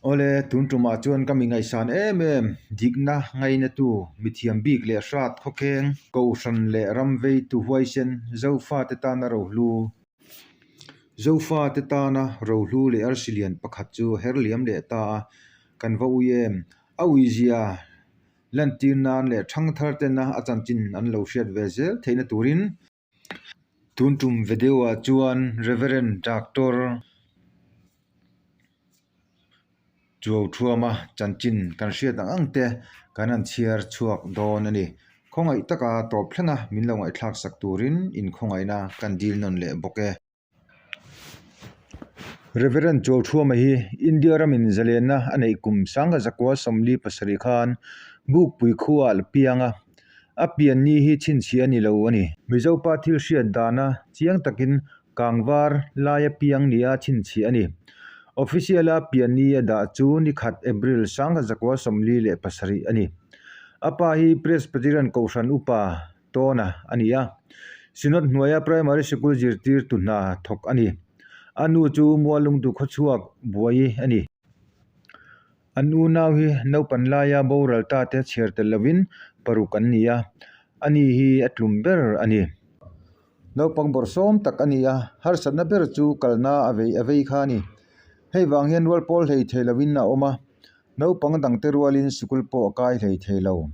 Awle, tun tumah chuan ka mi ngaihsan em em, dikna ngainatu, mithiam bik leh hrat khawkheng, kohhran leh ram veitu huaisen, Zofate tana rohlu. Zofate tana rohlu leh arsi lian pakhat chu her liam leh ta a, kan va ui em? A uizia lantir nan leh thangthar tena a chanchin an lo hriat ve zel theihna turin, Tun tum video ah chuan Reverend Doctor Chuauthuama chanchin kan hriat ang ang te kan han chhiar chhuak dawn a ni. Khawngaih taka tawp thlenga min lo ngaihthlak sak turin inkhawngaihna kan dil nawn leh bawk e. Reverend Chuauthuama hi India ramin zalenna a neih kum sangha zakua 47 khan Bukpui khuaah la piang a, a pian ni hi chhinchhiah a ni lo a ni. Mizopa thil hriat dana chiang takin kangvar laia piang nia chhinchhiah a ni. Official-a pian ni a dah chu ni khat April sangha zakua 47 a ni. A pa hi Presbyterian Kohhran upa Tawna a ni a, Synod hnuaia Primary Sikul zirtirtu hna thawk a ni. A nu chu Mualungtu khawchhuak buai a ni. An unau hi naupan laia boral ta te chhiar tel lovin paruk an ni a, ani hi a tlum ber a ni. Naupang bawrhsawm tak a ni a, harsatna ber chu kalna a vei a vei kha a ni. Hei vang hian rual pawl hlei thei lovin a awm a, naupang dangte rualin sikul pawh a kai hlei thei lo.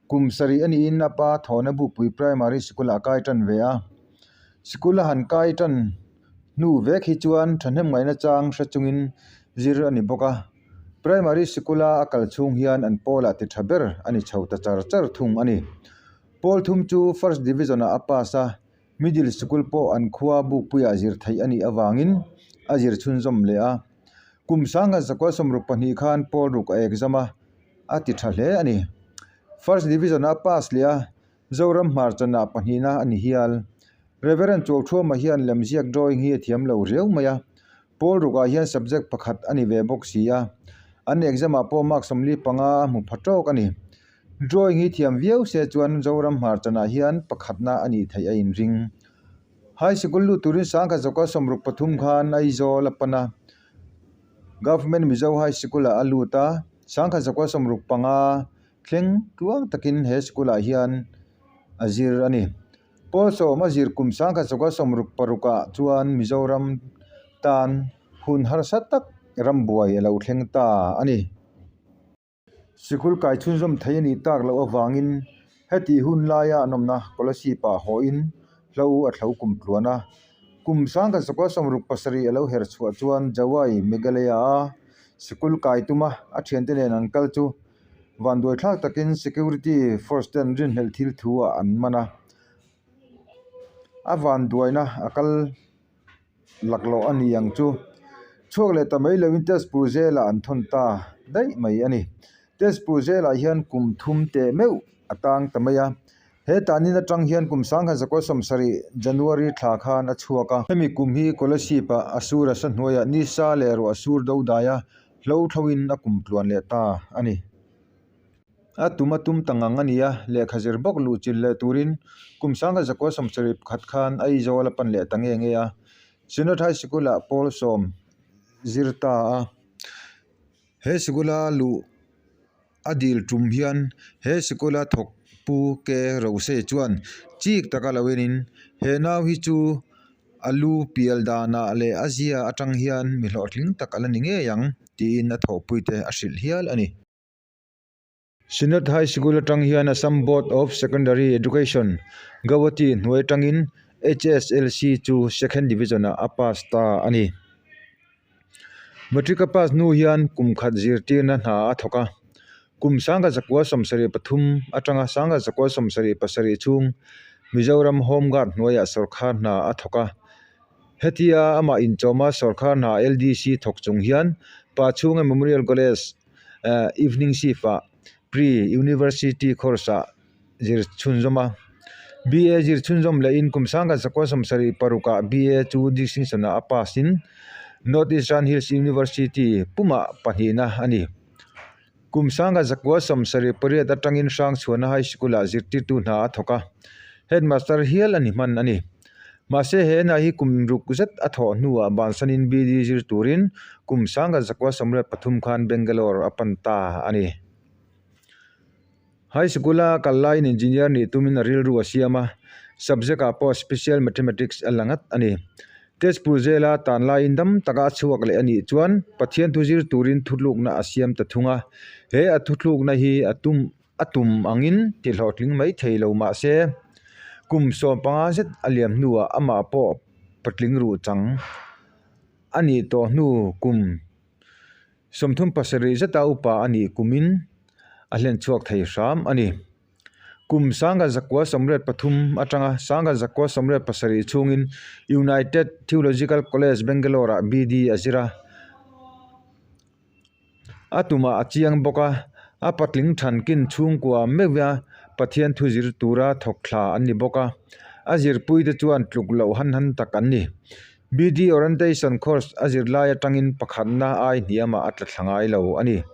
Kum sarih a niin a pa thawhna Bukpui Primary Sikul-ah a kai tan ve a. Sikul a han kai tan hnu vek hi chuan thahnem ngaihna chang hre chungin zir a ni bawk a. Primary Sikul-a a kal chhung hian an pawlah ti tha ber a ni chho ta char char thung a ni. Pawl thum chu First Division-ah a pass a, Middle Sikul pawh an khua Bukpuiah zir theih a nih avangin a zir chhunzawm leh a. Kum sangha zakua 62 khan pawl ruk a exam a. a ti tha hle a ni. First Division a pass leh a, Zoram hmarchanah pahnihna a ni hial. Reverend Chuauthuama hian lemziak drawing hi a thiam lo riau mai a, Pawl rukah hian subject pakhat a ni ve bawk si a, an exam ah pawh mark 45 a hmu pha tawk a ni. Drawing hi thiam viau se chuan Zoram hmarchanah hian pakhatna a nih theih a inring. High Sikul lut turin sangkhat zawka 63 khan Aizawl a pan a. Government Mizo High Sikul-ah a lut a, sangkhat zakua 65 thleng tluang takin he sikul-ah hian a zir a ni. Pawl sawm a zir kum sangkhat zakua 66-ah chuan Mizoram tan hun harsa tak rambuai a lo thleng ta a ni. Sikul kai chhunzawm thei a nih tak loh avangin heti hun laia an awmna Kolasib ah hawhin hlo a thlo kum tluan a. Kum sangkhat zakua 67 a lo her chhuah chuan Jawai Meghalaya a sikul kai tuma a thiante nen an kal chu vanduai thlak takin security force ten rinhlelh thil thu ah an man a. A vanduaina a kal. Laklawh a ni ang chu. Chhuak leh ta mai loin Tezpur zelah an thawn ta daih mai a ni. Tezpur zelah hian kum thum teh meuh a tang ta mai a. He tanin atang hian kum sangkhat zakua 70 January thla khan a chhuak a. Hemi kum hi Kolasib ah a sur a sa hnuaiah nisa leh ruah sur do dai a hlo thloin a kum tluan leh ta a ni. A tum a tum ta ngang a ni a, lehkha zir bawk luh chilh leh turin kum sangkhat zakua 71 khan Aizawl a pan leh ta nge nge a, Synod High Sikul-ah pawl sawm zir ta a. He sikula luh a dil tum hian he sikula thawk Pu K Rose chuan chik taka lo enin he nau hi chu a lu pial danah leh a zia atang hian mi hlawhtling tak a la ni ngei ang tiin a thawhpuite a hrilh hial a ni. Synod High Sikul atang hian Assam Board of Secondary Education, Guwahati hnuai atangin HSLC chu Second Division-ah a pass ta a ni. Matric a pass hnu hian kum khat zirtirna hna a thawk a. Kum 1973 atanga 1977 chhung Mizoram Home Guard hnuaiah sawrkar hna a thawk a. Hetia amah inchawma sawrkar hna LDC thawk chung hian Pachhunga Memorial College Evening shift ah pre university course ah zir chhunzawm a, BA zir chhunzawm leh in kum sangkhat zakua 76 ah BA chu distinction ah a pass in North Eastern Hills University pumah pahnihna a ni. Kum sangkhat zakua 78 atangin Hrangchhuana High School ah zirtirtu hna a thawk a, headmaster hial a ni hman a ni. Mahse he hna hi kum ruk zet a thawh hnuah bansanin BD zir turin kum 1983 khan Bangalore a pan ta a ni. High School-a kal laiin Engineer nih tumin a rilru a siam a, subject-ah pawh Special Mathematics a la ngat a ni. Tezpur zela tan laiin dam taka a chhuak leh a nih chuan Pathian thu zir turin thutlukna a siam ta thung a, he a thutlukna hi a tum a tum angin ti hlawhtling mai thei lo mah se, kum 15 zet a liam hnuah amah pawh patling ruh chang a nih tawh hnu kum 37 zeta upa a nih kumin a hlen chhuak thei hram a ni. Kum 1983 atanga 1987 chhungin United Theological College Bangalore-ah BD a zir a. A tumah a chiang bawk a, a patling thankin chhungkua meuhvia Pathian thu zir tura thawk thla an ni bawk a, a zirpuite chuan tluk loh han han tak an ni. BD Orientation Course a zir lai atangin pakhatna ai hniamah a tla thla ngai lo a ni.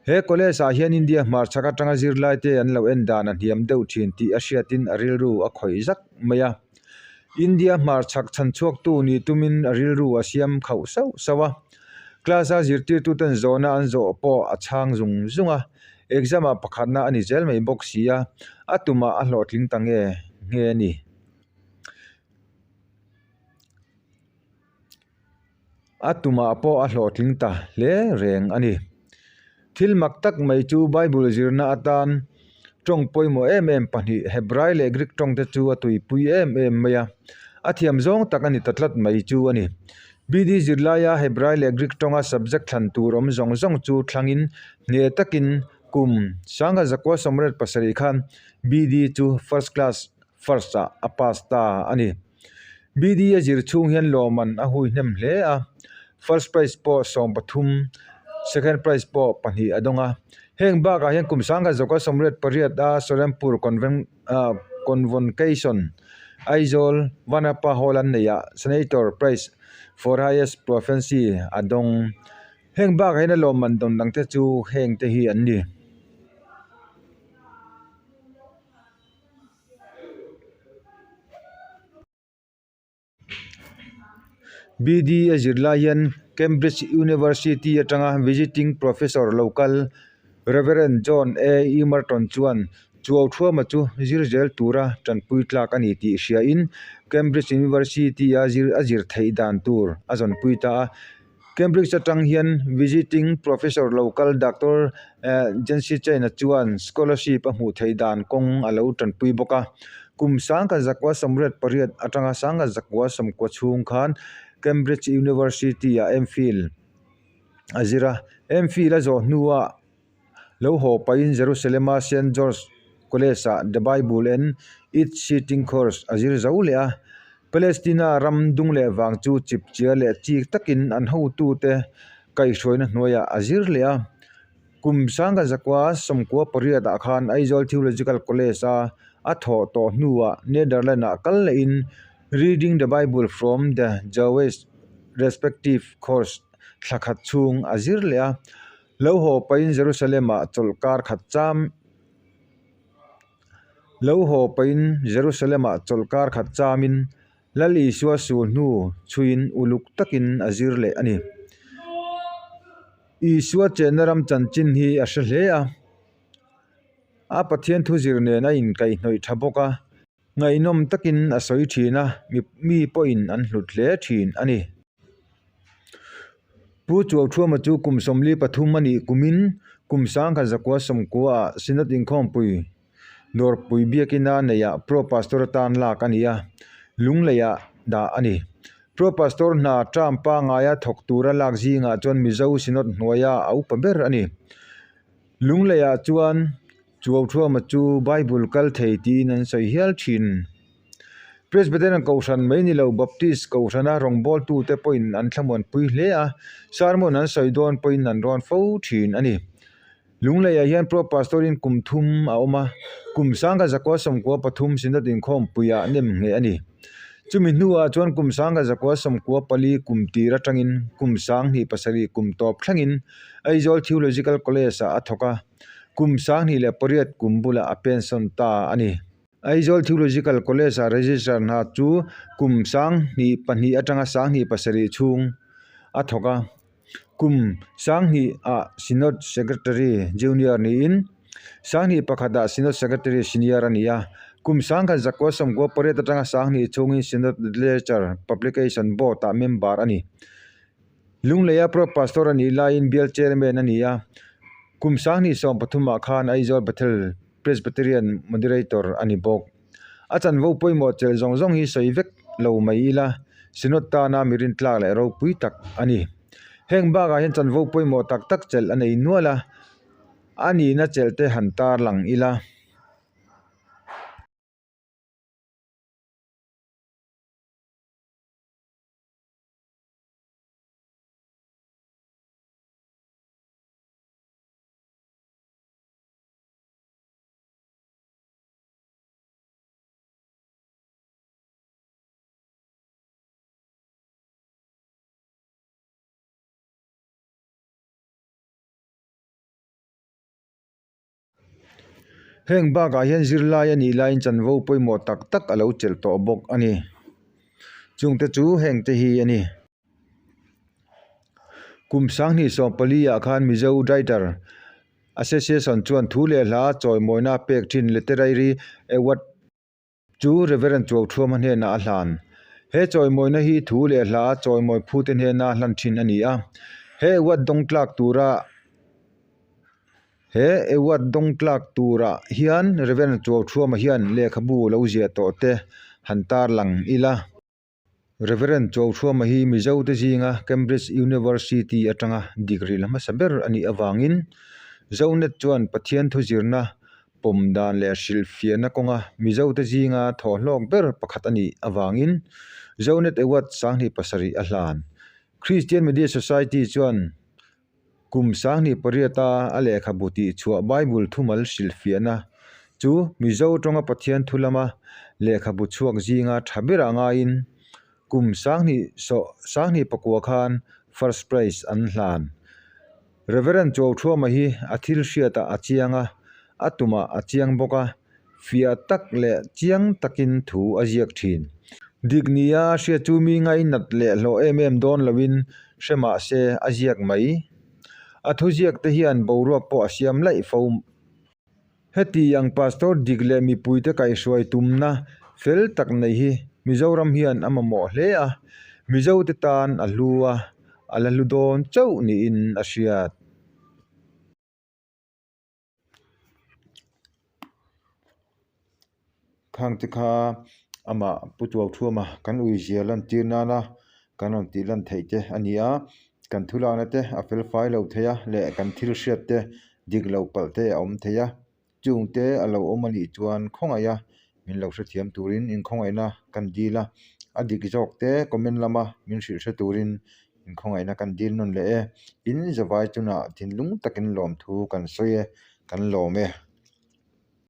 He college ah hian India hmarchhak atanga zirlaite an lo en dan a hniam deuh thin tih a hriatin a rilru a khawih zak mai a. India hmarchhak chhanchhuaktu nih tumin a rilru a siam khauh sauh sauh a. Class-a zirtirtuten zawhna an zawh pawh a chhang zung zung a, exam-ah pakhatna a ni zel mai bawk si a, a tumah a hlawhtling ta nge nge a ni. A tumah pawh a hlawhtling ta hle reng a ni. Thil mak tak mai chu Bible zirna atan tawng pawimawh em em pahnih Hebrai leh Greek tawng te chu a tuipui em em mai a, a thiam zawng tak a ni ta tlat mai chu a ni. BD zirlaia Hebrai leh Greek tawnga subject thlan tur awm zawng zawng chu thlangin hneh takin kum 1987 khan BD chu first class first ah a pass ta a ni. BD a zir chhung hian lawmman a hui hnem hle a, first prize pawh 13, second prize pawh pahnih a dawng a. Heng bakah hian kum 1988 a Solampur Convocation Aizawl Vanapa Hall an neihah Senator Prize for Highest Proficiency a dawng. Heng bakah hian a lawmman dawn dangte chu heng te hi an ni. BD a zir lai hian Cambridge University atanga visiting professor lo kal Rev John A Emerton chuan Chuau Thuama chu zir zel tura tanpui tlak a ni tih hriain Cambridge University-a zir a zir theih dan tur a zawnpui ta a. Cambridge atang hian visiting professor lo kal Doctor Jency Chen-a chuan scholarship a hmuh theih dan kawng a lo tanpui bawk a. Kum 1988 atanga 1990 chhung khan Cambridge University-ah MPhil a zir a. MPhil a zawh hnuah Lo haw pahin Jerusalem-a Saint George College-ah The Bible and Its Teaching Course a zir zo leh a. Palestina ram dung leh vang chu chipchiar leh chik takin an hotute kaihhruaina hnuaiah a zir leh a. Kum 1998 ah khan Aizawl Theological College-a a thawh tawh hnuah Netherlands-ah kal lehin Reading the Bible from the Jewish Perspective course thla khat chhung a zir leh a. Lo haw pahin Jerusalem-ah chawlhkar khat cham Lo haw pahin Jerusalem-ah chawlhkar khat chamin Lal Isua sul hnu chhuiin uluk takin a zir leh a ni. Isua chenna ram chanchin hi a hre hle a, a Pathian thu zir nen a inkaihhnawih tha bawk a. Ngaihnawm takin a sawi thin a, mi pawhin an hlut hle thin a ni. Pu Chuauthuama chu kum 43 a nih kumin kum 1990 ah Synod Inkhawmpui Dawrpui Biakina neihah Pro Pastor atan lak a ni a, Lungleiah dah a ni. Pro Pastor hna term pangaia thawk tura lak zingah chuan Mizo Synod hnuaia a upa ber a ni. Lungleiah chuan Chuauthuama chu Bible kal thei tiin an sawi hial thin. Presbyterian Kohhran mai ni lo Baptist Kohhrana rawngbawltute pawhin an thlamuanpui hle a, sermon an sawi dawn pawhin an rawn fo thin a ni. Lungleiah hian Pro Pastor-in kum thum a awm a, kum 1993 Synod inkhawmpuiah nem ngheh a ni. Chumi hnuah chuan kum 1994 kum tir atangin kum 2007 kum tawp thlengin Aizawl Theological College-ah a thawk a. Kum 28 kum bulah a pension ta a ni. Aizawl Theological College-a Registrar hna chu kum 2002 atanga 2007 chhung a thawk a. Kum 2000-ah Synod Secretary Junior niin 2001-ah Synod Secretary Senior a ni a. Kum 1998 atanga 2000 chhungin Synod Literature Publication Board-ah member a ni. Lungleia Pro Pastor a nih laiin Bial Chairman a ni a. Kum 2013-ah khan Aizawl Bethel Presbyterian Moderator a ni bawk. A chanvo pawimawh chelh zawng zawng hi sawi vek lo mai ila, Synod tana mi rintlak leh ropui tak a ni. Heng bakah hian chanvo pawimawh tak tak chelh a nei nual a, a nihna chelh te han tarlang ila. Heng bakah hian zirlai a nih laiin chanvo pawimawh tak tak a lo chelh tawh bawk a ni. Chungte chu hengte hi a ni. Kum 2014 ah khan Mizo Writer Association chuan thu leh hla chawimawina pek thin Literary Award chu Rev. Chuauthuama hnenah a hlan. He chawimawina hi thu leh hla chawimawi phute hnena hlan thin a ni a. He award dawng tlak tura He award dawng tlak turah hian Rev. Chuauthuama hian lehkhabu lo ziah tawh te han tarlang ila. Rev. Chauhruama hi Mizote zinga Cambridge University atanga degree la hmasa ber a nih avangin Zonet chuan Pathian thu zirna pawm dan leh hrilhfiahna kawnga Mizote zinga thawhhlawk ber pakhat a nih avangin Zonet Award 2007 a hlan. Christian Media Society chuan Kum 2008-a a lehkhabu tihchhuah Bible thumal hrilhfiahna chu Mizo tawnga Pathian thu lama lehkhabu chhuak zinga tha berah ngaiin kum 2009 khan First Prize an hlan. Reverend Chuauthuama hi a thil hriatah a chiang a, a tumah a chiang bawk a. Fiah tak leh chiang takin thu a ziak thin. Dik nia a hriat chu mi ngainat leh hlawh em em dawn loin hre mah se a ziak mai. A thu ziak te hian boruak pawh a siam laih fo. Heti ang pastor dik leh mipuite kaihhruai tumna fel tak nei hi Mizoram hian a mamawh hle a, Mizote tan a hlu a, a la hlu dawn chauh niin a hriat. Khang te kha amah Pu Tuauthuama kan ui zia lan tir nana kan rawn tih lan theih te a ni a, kan thu lakna te a fel fai lo thei a leh kan thil hriat te dik lo palh te a awm thei a, chung te a lo awm a nih chuan khawngaih a min lo hrethiam turin inkhawngaihna kan dil a, a dik zawk te comment lama min hrilh hre turin Inkhawngaihna kan dil nawn leh e. In zavai chunah thinlung takin lawmthu kan sawi e, kan lawm e.